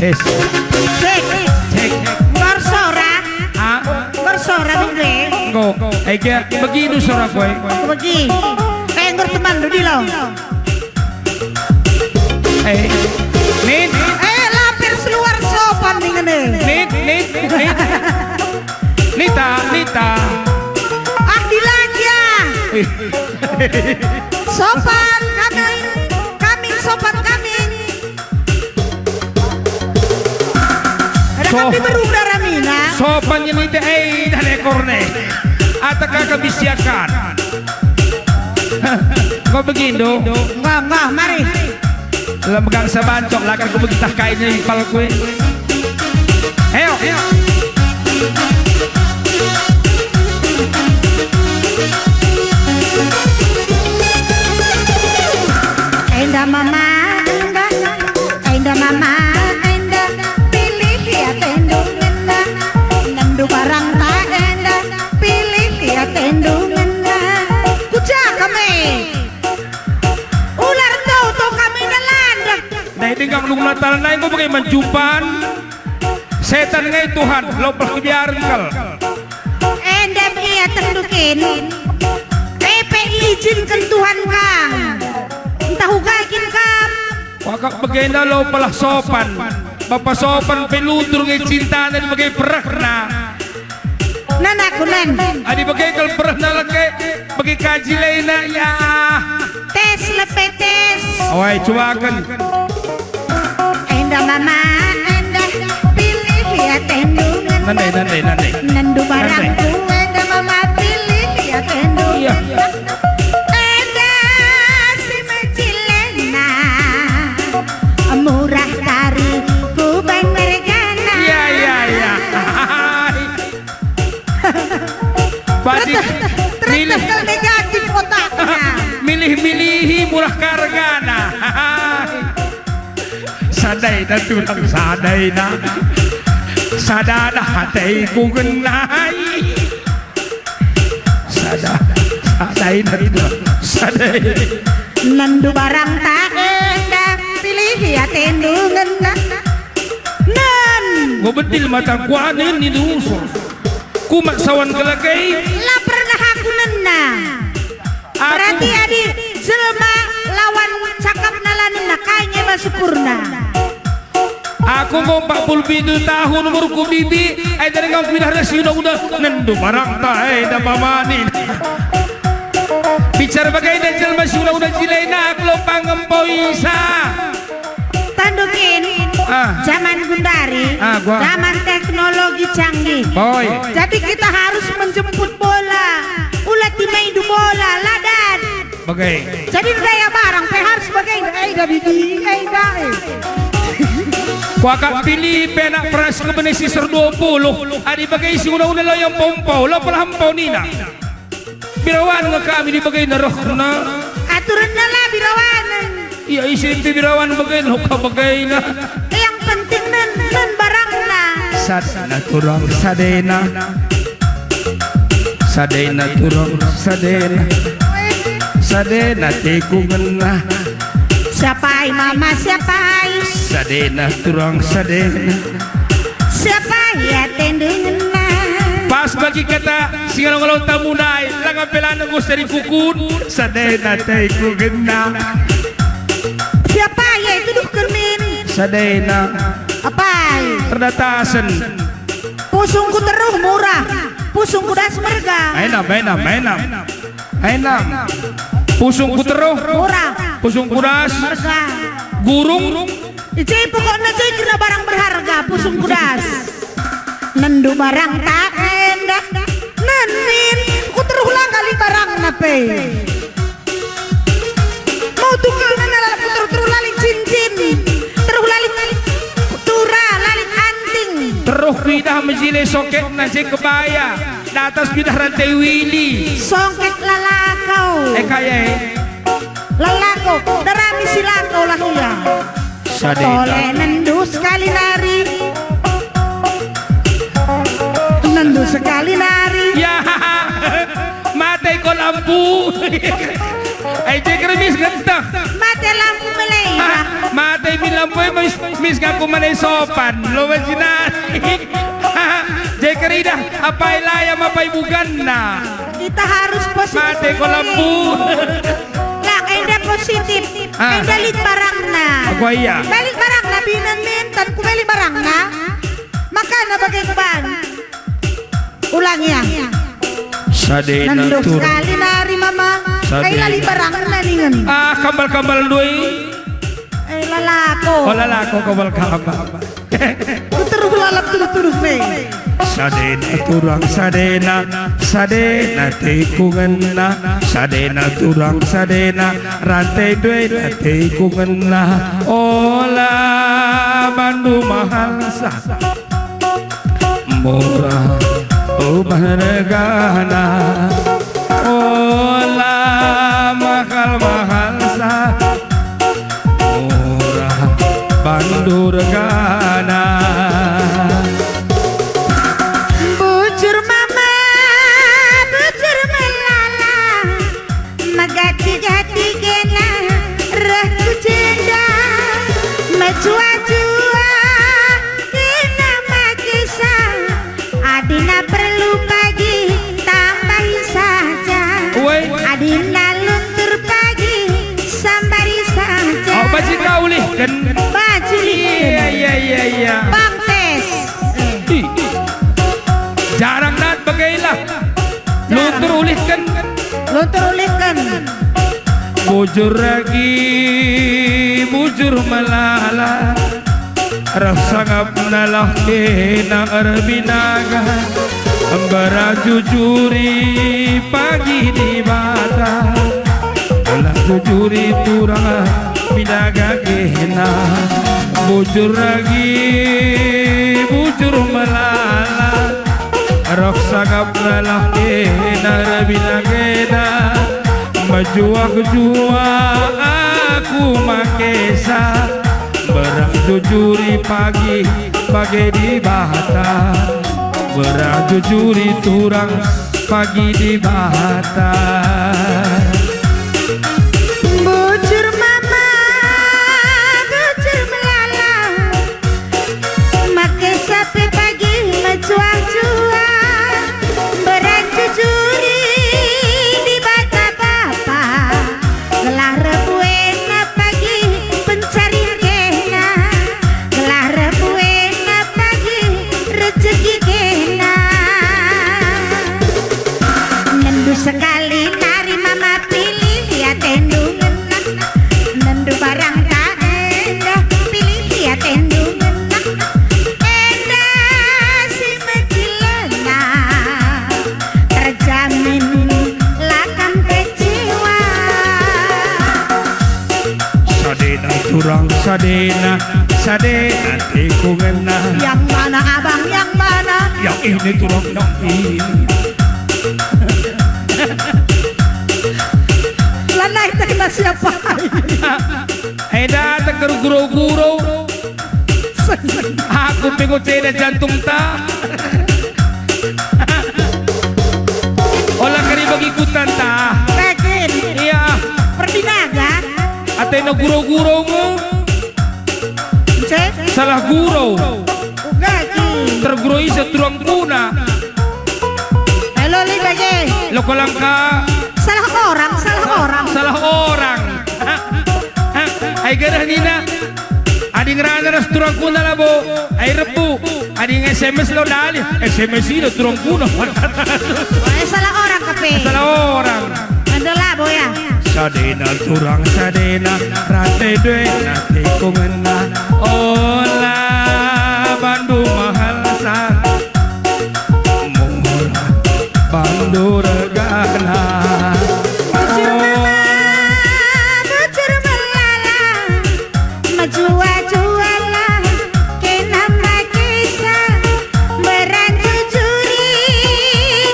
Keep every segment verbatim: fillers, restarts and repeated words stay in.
Yes. Cek. Cek. Enggo ersora. Ah? Enggo ersora dong, Bre. Enggo. Eh, gia, begi du sora koe. Begi. Kayak enggo erteman du, dilo. Eh, Nit. Eh, lapir seluar sopan nih ngene. Nit, Nit, Nit. Nita, Nita. Ah, gila aja. Eh. Sopan, coming, coming, sopan, coming. Ada So-, kami berubah ramina. Sopan nyenite, eh, dan ekorne. Ata kaka bisiakan. Kau begindo. Enggak, enggak, mari. Lem gang sabancok, lakan ku begitah kainnya ipal kue. Ayo. Enda mama, enda, enda mama, enda, pilih ya tendungenna. Nendu barang tak enda, pilih ya tendungenna. Kuja kami. Ular tau tau kami nelandek. Ndai denggang nunggu Natal nai enggo bage manjupan. Setan ngai Tuhan, lompah kebiaren kal. Enda ia tendukin. Epe ijinken Tuhan kang. Entah uga kin kam. Wakak bagenda lopalah sopan. Bapa sopan pe luntur nge cintana di bage perehna. Nan aku nan. Adi bage kal perehna leke, bage kaji lena, ya. Tes lepe tes. Awai, cuaken. Enda mama, enda pilih ya tendungan. Nande, nande, nande. Nendu barangku, enda mama pilih ya tendungan. Iya. Enda si mejilena, murah kari kuban mergana. Iya, iya, iya. Badi terus, terus milih. Kal negatif otaknya. Milih-milihi murah kargana. Sadaina turang sadaina. Sadana ateku genai. Sada, sadaina turang sadaina. Nendu barang tak enda, pilih atendu ngena. Nen. Enggo bedil mata kuanen nindu usur. Kumat sawan kelakei. La pernah aku nena. Aku berarti adi jelma lawan cakapna la nena, kai nge ba syukurna? Aku enggo empat puluh pitu tahun umurku, Bibi, ai tadi enggo kuidah ras si una-una, nendu barangta, eh, da mamani. Bicara bage enda jelma si una-una jilena, aku lo pangempo isa. Tandu kin, ah, zaman gundari, ah, gua, zaman teknologi canggih. Boy. Jadi kita harus menjemput bola. Ula timaindu bola, ladan. Bage. Jadi daya barang pe harus bage. Eh, da bibi, eh, da, eh. Kuakap pilih pe anak peras kebene si ser dua puluh. Adi bage si una-una lo yang pompo, lo pelah empo nina. Birawan nge kami di bagena rehna. Aturenna la birawanen. Ia ise pe birawan bagena, uka bagena. Yang penting nen, nen barangna. Sadena turang sadena. Sadena turang sadena. Sadena teku ngena. Siapai mama siapai? Sadena turang sadena. Siapai atendu ngena? Pas bagi kata si ngalo-ngalo tamu ndai, langa pe la nenggo seri kukun. Sadena teku ngena. Siapai ia ituduhken min? Sadena. Apai? Perdatasen. Pusungku teruh murah. Pusungku das merga. Enam, enam, enam. Enam. Pusungku teruh. Murah. Pusungku das. Merga. Gurung. Ice pokokna je kena barang berharga, pusungku das. Nendu barang tak enda. Nenin, ku teruh la kali barangna pe. Mau tunggal nena lalap ku teruh, teruh lalap cincin. Teruh lalap tura, lalap anting. Teruh kuidah mejile soketna je kebaya. Datas kuidah rante wili. Songket lalakau. Eh, kaya, eh. Lalakau, darami si lakau lah ia. Sadena. Tole nendu sekali nari. Nendu sekali nari. Ya, mate ko lampu. Ai je keremis gentah. Mate lampu melei. Ah, mate bila Ampoi mis, mis ngaku mane sopan, lo bajinari. Jadi keridah, apai layam, apai buganna. Kita harus positif. Mate ko lampu. Lah, enda positif. Ah. Enda lit barangna. Aku iya. Lit barangna, binen minten, ku lit barangna. Makana bage kuban. Ulangi ya. Sadena. Nendo turang. Sekali nari mama. Sadena. Kai lali barangna ningen. Ah, kambal-kambal ndoi. Eh, lalako. Oh, lalako kambal-kambal. Terus lalap terus-terus nih. Sadena turang sadena, sadena tikungenna, sadena turang sadena, rante ndoi tikungenna, ola bandu mahalsa. Murah ubah regana, ola mahal-mahalsa, murah bandu regana. Bujur mama, bujur melala, megati-gati kena reh ku jenda, mejuah-juah kena makesa, adina perlu pagi tambahi saja. Woi. Adina luntur pagi sambari saja. Au, bajinta ulihken. Baju ulihken. Iya, iya, iya, iya. Bang tes. Ih. Jarang dat bagailah. Jarang. Luntur ulihken. Luntur ulihken. Bujur agi, bujur melala. Reh sangapna lah kena erbinaga, mberang jujuri pagi Dibata. Lah jujuri turang binaga kena, bujur agi, bujur melala. Reh sangapna lah kena erbinaga, mejuah-juah aku makesa. Mberang jujuri pagi, pagi Dibata. Mberang jujuri turang pagi Dibata. Bujur mama, bujur melala, makesa pe pagi mejuah-juah, mberang jujuri Dibata Bapa. Gelah rebuena pagi pencari kena, gelah rebuena pagi rejeki kena. Nendu sekali nari mama pilih atendu ngena, nendu barang tak enda pilih atendu ngena, enda si mejilena. Terjamin la kam kecewa. Sadena turang sadena, sadena tikungenna. Yang mana abang, yang mana? Yang ini turang, yang ini. Lanai terima siapa? Enda terguro-guro. Aku pe enggo ceda jantungta. Ola kari bagi kutanta. Bagin. Iya. Perdinaga. Atena guro-guro nge. Cek. Salah guro. Uga ki. Terguro isa turangkuna. Halo, li bage. Lo kolangka. Salah orang, salah orang. Salah orang. Ai gadah nina, adi ngerana ras turangkuna labo, ai rebu, adi nge-S M S lo dalih, S M S ina turangkuna. Eh, salah orang kepe. Salah orang. Ada labo ya. Sadena turang sadena, rate dena tikungenna, ola bandu mahalsa. Murah bandu regana. Bujur mama, bujur melala, mejuah-juahlah kena makesa, mberang jujuri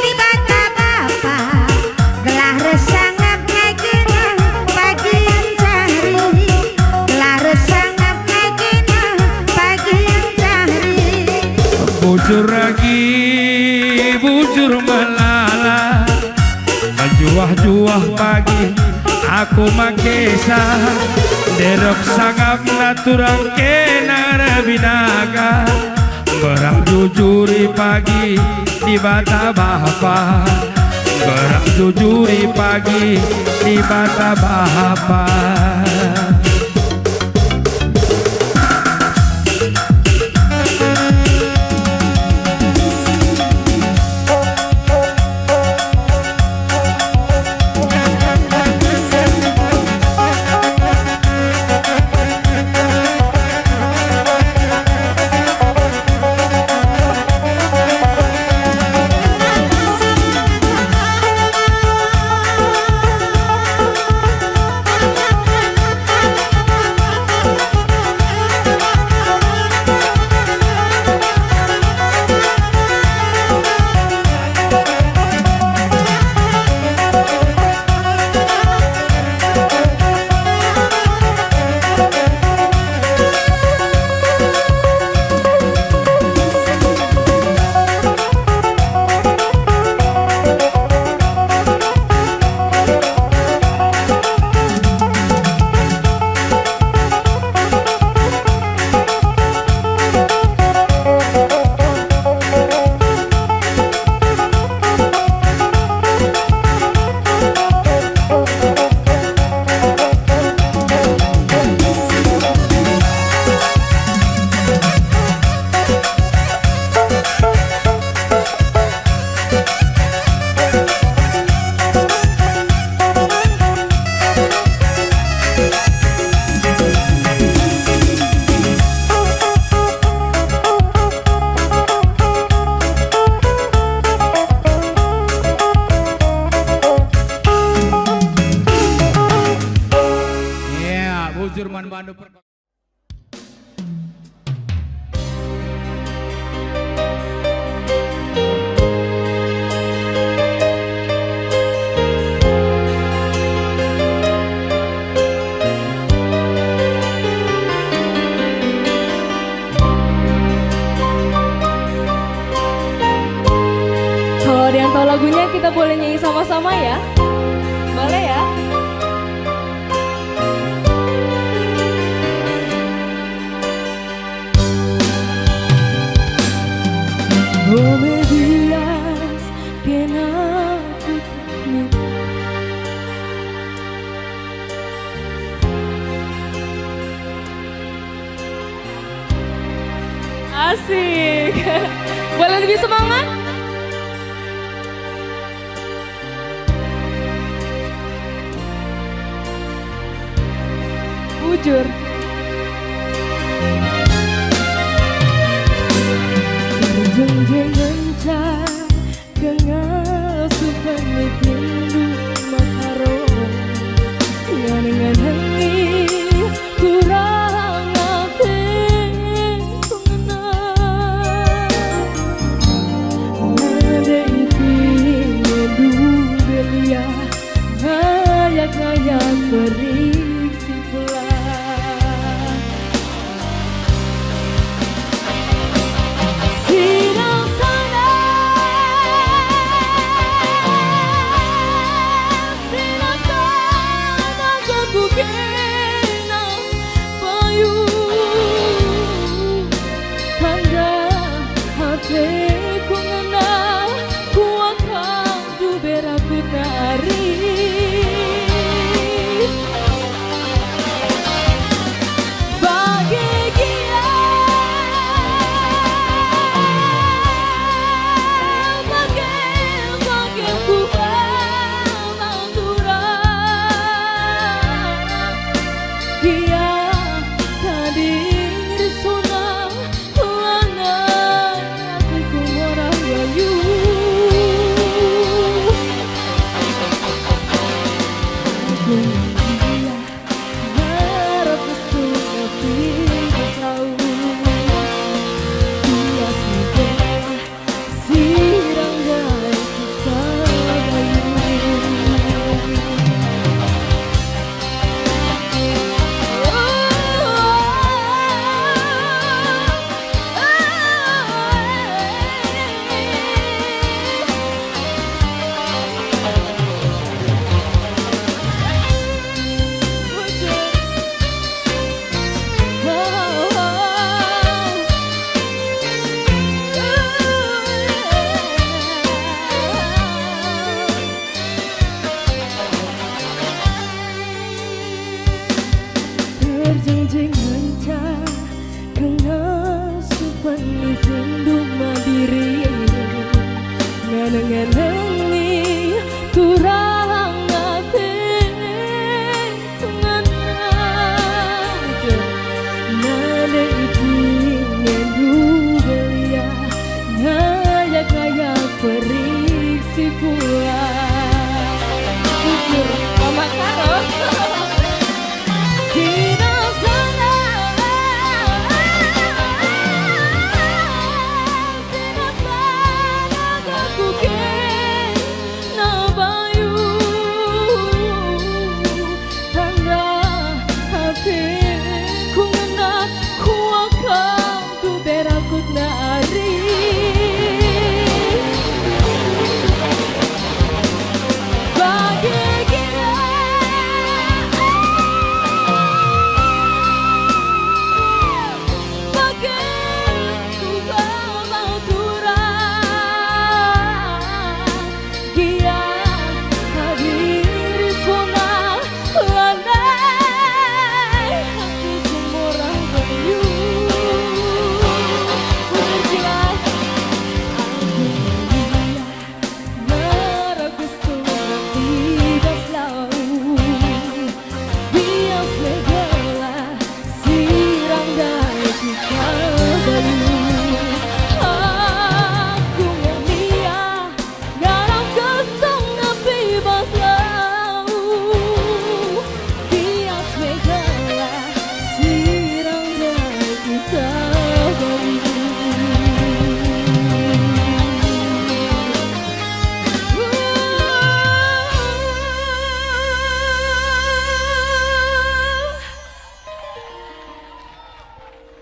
Dibata Bapa, gelah resangap ngagena pagi jari, gelah resangap ngagena pagi jari. Bujur agi, bujur melala, mejuah-juah pagi, Aku makesa, nderok sangapna turang kena erbinaga. Mberang jujuri pagi Dibata Bapa. Mberang jujuri pagi Dibata Bapa. Ya, bujur man bandu per- Kalau ada yang tahu lagunya, kita boleh nyanyi sama-sama ya. Boleh ya? Komedias kena kutmit. Asik. Boleh lebih semangat? Bujur. Jenjengenca kengasupen nipinndu makaro, nganeng-nganengi kurang ate ku ngena. Nade ipingendu belia, ngayak-ngayak perik si pulang. Ngenengi turang ate ngena. Nande iki ngendu belia, ngayak-ngayak perik si puas. Bujur, Mama Karo. Sina salah, sina salah aku kena bayu. Tanda hatiku ngena kuakap tu berakut nari. Bagi kita, bagi ku kaba turang, gia hadir sona. Landai hatiku murah bayu. Bujur jelas, aku mulia, ngeragustung i bas lau. Bias megelah sirang ndai kita bayu. Aku mulia, ngarap kestong api bas lau, bias megelah sirang ndai kita bayu.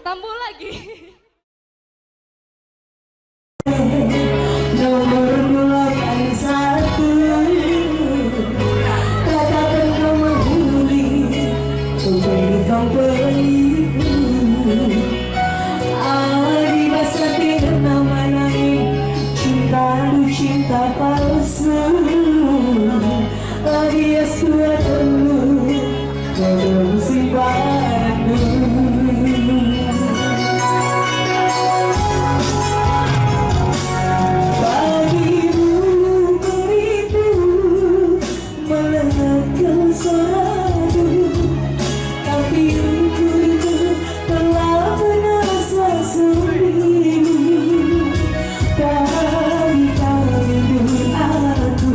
Tambah lagi. Nomor dua kali satu, katakan kau mehuli, ku beri kau penipu. Adi basa tidak nama lain, cinta tu cinta palsu. Adi es dua telu, Bagi bulu keribu, melehetken sorandu, tapi ukurku telah merasa sunyimu. Tapi tak rindu aku,